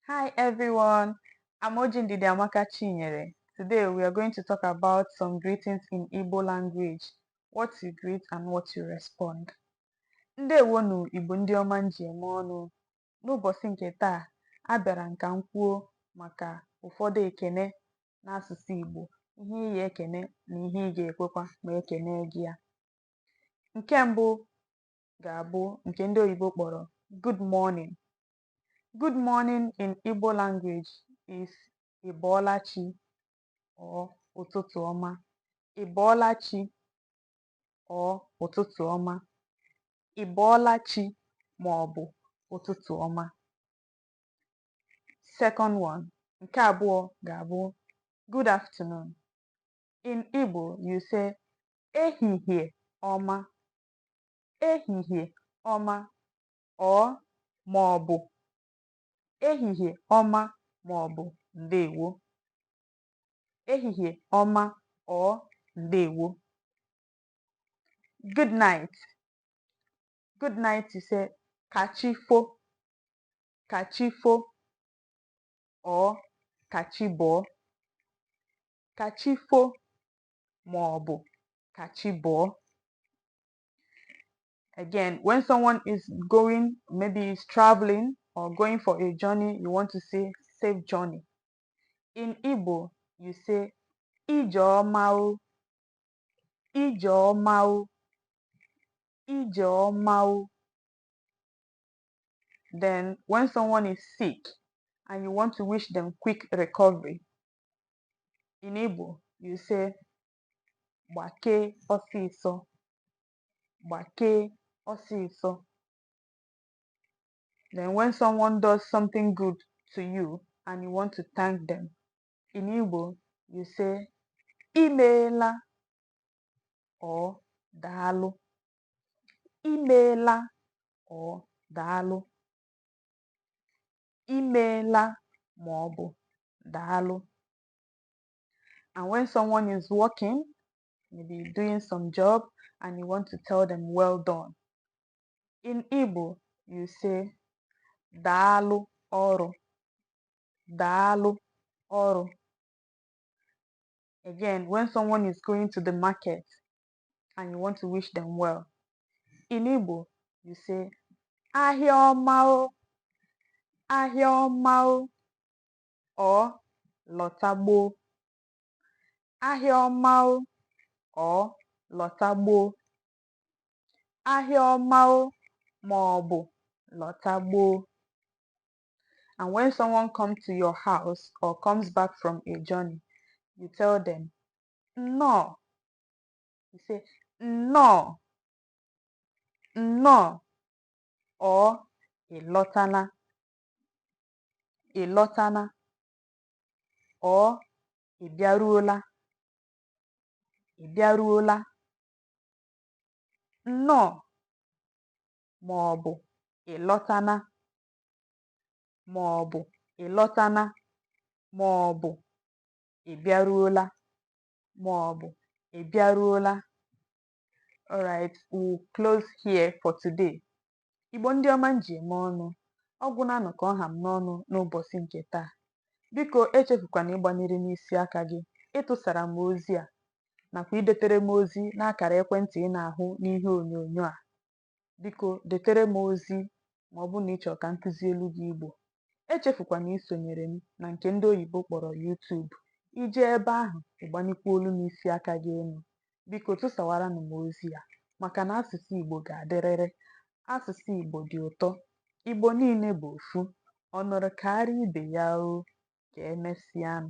Hi everyone, I'm Oji Ndidiamaka Chinyere. Today we are going to talk about some greetings in Igbo language, what you greet and what you respond. Ndewonu Igbo ndị ọma m ji eme ọnụ. N'ụbọchị nke taa, abịara m ka m kwuo maka ụfọdụ ekene n'asụsụ Igbo, ihe ị ga-ekene na ihe ị ga-ekwekwa ma ekene gị ya. Nke mbụ ga-abụ nke ndị oyibo kpọrọ good morning. Good morning in Igbo language is Ị bọọla chi or ụtụtụ ọma. Ị bọọla chi or ụtụtụ ọma. Ị bọọla chi ma ọ bụ ụtụtụ ọma. Second one, nke abụọ ga-abụ good afternoon. In Igbo, you say ehihie ọma, ehihie ọma or ma ọ bụ ehihie ọma ma ọ bụ ndewo. Ehihie ọma or ndewo. Good night. Good night, you say kachifo, kachifo or kachibọọ. Kachifo ma ọ bụ kachibọọ. Again, when someone is going, maybe is traveling or going for a journey, you want to say safe journey. In Igbo, you say ije ọma o, ije ọma o, ije ọma o. Then when someone is sick and you want to wish them quick recovery, in Igbo, you say gbakee ọsịsọ, gbakee ọsịsọ. Then when someone does something good to you and you want to thank them, in Igbo, you say imeela or daalụ. Imeela or daalụ. Imeela ma ọ bụ daalụ. And when someone is working, maybe doing some job, and you want to tell them well done, in Igbo, you say daalụ ọrụ, daalụ ọrụ. Again, when someone is going to the market and you want to wish them well, in Igbo, you say ahịa ọma o, ahịa ọma o, or lọta gboo. Ahịa ọma o or lọta gboo. Ahịa ọma o ma ọ bụ lọta gboo. And when someone comes to your house or comes back from a journey, you tell them, nnọọ. You say, nnọọ, nnọọ, or ị lọtana, ị lọtana, or ị bịaruola, ị bịaruola. Nnọọ ma ọ bụ ị lọtana, ma ọ bụ ị lọtana, ma ọ bụ ị bịaruola, ma ọ bụ ị bịaruola. Alright, we'll close here for today. Igbo ndị ọma m ji eme ọnụ, ọ gwụnanụ ka ọ ha m n'ọnụ n'ụbọchị nke taa. Biko echefukwana ịgbanyere n'isi aka gị, ịtụsara m ozi a nakwa idetere m ozi n'akara ekwentị ị na-ahụ n'ihe onyonyo a. Biko detere m ozi ma ọ bụrụ na ị chọrọ ka m kụzielu gị Igbo. Echefukwana isonyere m na nke ndị oyibo kpọrọ YouTube. I jee ebe ahụ, ịgbanyekwa olu m isi aka gị elu. Biko tụsawaranụ m ozi a maka na asụsụ Igbo ga-adịrịrị. Asụsụ Igbo dị ụtọ. Igbo niile bụ ofu. Ọ nụrụ karịa ibe ya o. Ka emesịanụ.